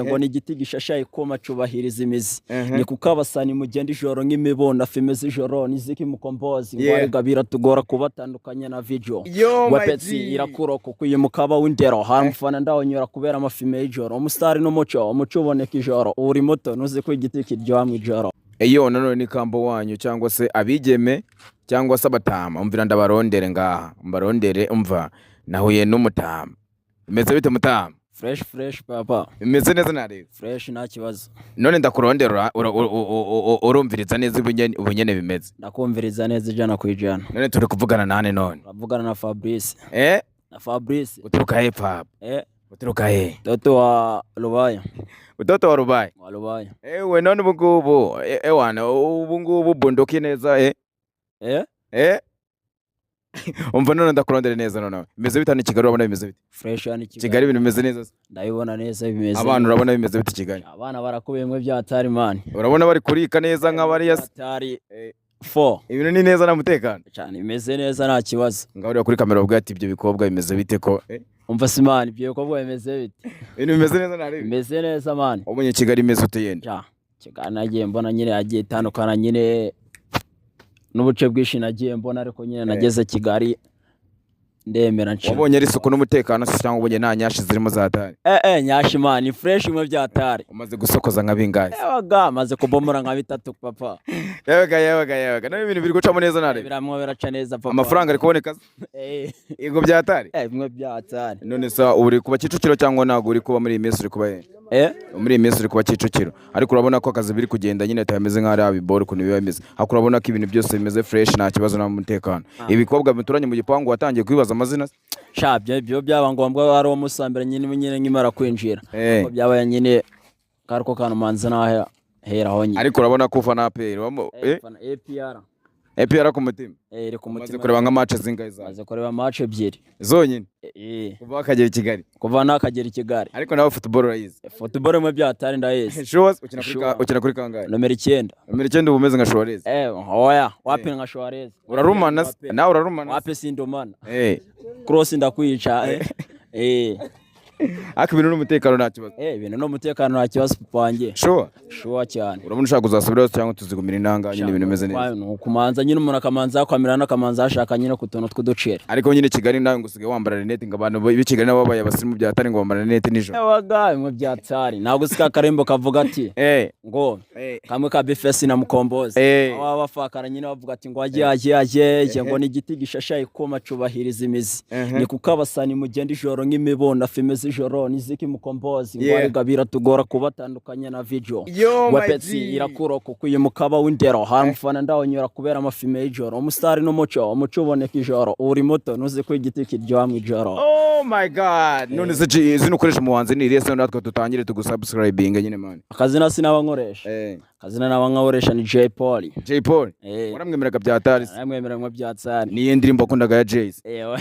Ngo ni igiti gishashaye kuma cubahiriza imizi, ni kuko abasani mugenda ijoro nk'imibona fime z'ijoro niziki mukombozi. Ngo biratugora kubatandukanya na video. Yo, my Wepetsi G. irakura kuko uyu mukaba w'indero hari umufana ndawunyura kubera amafime y'ijoro. Umusitari n'umuco, umuco uboneka ijoro. Uri muto ntuzi ko igiti kiryoha mu ijoro. Iyo nanone ni kambo wanyu cyangwa se abigeme cyangwa se abatama, umvira ndabarondere ngaha, mbarondere. Umva, nahuye n'umutama. Bimeze bite, mutama? Fresh, fresh, papa. Bimeze neza nareba. Fresh, nta kibazo. None ndakurondera, urumviriza neza ubunyene bimeze? Ndakumviriza neza 100%. None turi kuvugana nane none? Uravugana na Fabrice. Eh? Na Fabrice. Uturuka he, papa? Eh? Uturuka he? Toto wa Rubaya. Utoto wa Rubaye? Wa Rubaya. Ewe, none ubu ngubu ewana, ubu ngubu bunduki neza, eh? Eh. Eh, umva, none ndakurondere neza. None bimeze bite hano i Kigali? Urabona bimeze bite? Fresh hano i Kigali. Kigali ibintu bimeze neza se? Ndabibona neza, bimeze. Abana urabona bimeze bite i Kigali? Abana barakubiyemwe byatari, man. Urabona bari kurika neza nk'abariya se? Byatari fo. Ibintu ni neza nta mutekano? Cyane, bimeze neza, nta kibazo. Ngaho ureba kuri kamera ubwo ati ibyo bikobwa bimeze bite ko Umva si man, ibyo bikorwa bimeze bite? Ibintu bimeze neza ntarebe. Bimeze neza, man. Wabonye Kigali imeze ute yenda? Ja, Kigali nagiye mbona nyine yagiye itandukana nyine n'ubuce bwinshi nagiye mbona, ariko nyine nageze Kigali ndemera nshima. Wabonye ari isuku n'umutekano se, cyangwa ubonye nta nyashi zirimo za hatari? Eh eh, nyashi man, ni fresh imwe byatari. Umaze gusokoza nka bingahe? Yabaga maze kubomora nka bitatu, papa. Yabaga, yabaga, yabaga, none ibintu biri gucamo neza ntarebe? Biramwo biraca neza, papa. Amafaranga ari kuboneka se? Eh. Yego, byatari. Eh, bimwe byatari. None sa ubu uri kuba Kicukiro cyangwa ntabwo uri kuba? Muri iyi minsi uri kuba he? Eh. Muri iyi minsi uri kuba Kicukiro, ariko urabona ko akazi biri kugenda nyine atameze nk'aho ari abiboro ukuntu biba bimeze, ariko urabona ko ibintu byose bimeze fresh, nta kibazo, nta mutekano. Ibikobwa bituranye mu gipangu watangiye kubibaza amazina se? Sha, byo byaba ngombwa ari uwo musambere nyine nkimara kwinjira. Ko byabaye nyine kariko kantu manza nahe heraho nyine. Ariko urabona ko ufana APR Eh, fana APR. APR ku mutima? Eh, iri ku Umaze mutima. kureba nka match zingahe zawe? Maze kureba match ebyiri. Zonyine? Eh. Kuva wakagera i Kigali? Kuva nakagera i Kigali. Ariko nawe football urayizi? Football mu byatari ndayizi. Sure, ukina kuri Sure. Ukina kuri kangahe? Nomero 9. Nomero 9, uba umeze nka Suarez? Eh, oya, wapi, nka Suarez. Urarumana se? Wapi. Nawe urarumana se? Wapi, sindomana. Cross ndakwica, eh. Eh. Ariko ibintu n'umutekano nta kibazo? Eh, ibintu n'umutekano nta kibazo, papa wanjye. Sure? Sure cyane. Urabona ushaka kuzasubirayo cyangwa tuzigumira inanga nyine ibintu bimeze neza? Ni ukumanza nyine umuntu akamanza yakwamira n'akamanza yashaka nyine ku tuntu tw'uduceri. Ariko nyine Kigali nawe ngo usigaye wambara rinete, ngo abantu b'i Kigali nabo babaye abasirimu byatari, ngo bambara rinete nijoro. Yabaga bimwe byatari, ntabwo usika akarembo kavuga ati ngo kamwe ka Bifesi na Mukombozi. Baba bafakara nyine bavuga ati ngo agiye agiye agiye, ngo ni igiti gishashaye kuma cubahiriza imizi, ni kuko abasani mugenda ijoro nk'imibona fime z'ijoro niziki mukombozi. Ngo arega biratugora kubatandukanya na video. Yo, my Wepetsi G. irakura kuko uyu mukaba w'indero hari umufana ndawunyura kubera amafime y'ijoro. Umusitari n'umuco, umuco uboneka ijoro. Uri muto ntuzi ko igiti kiryoha mu ijoro. Oh my God. None se G, izina ukoresha umuhanzi ni irihe se, natwe tutangire tugusubscribinga nyine, man? Akazina sinaba nkoresha. Akazina naba nkoresha ni Jay Polly. Jay Polly? Eh. Waramwemeraga byatari se? Namwemera mwe byatsari. Niyo ndirimbo wakundaga ya Jay? Ewe.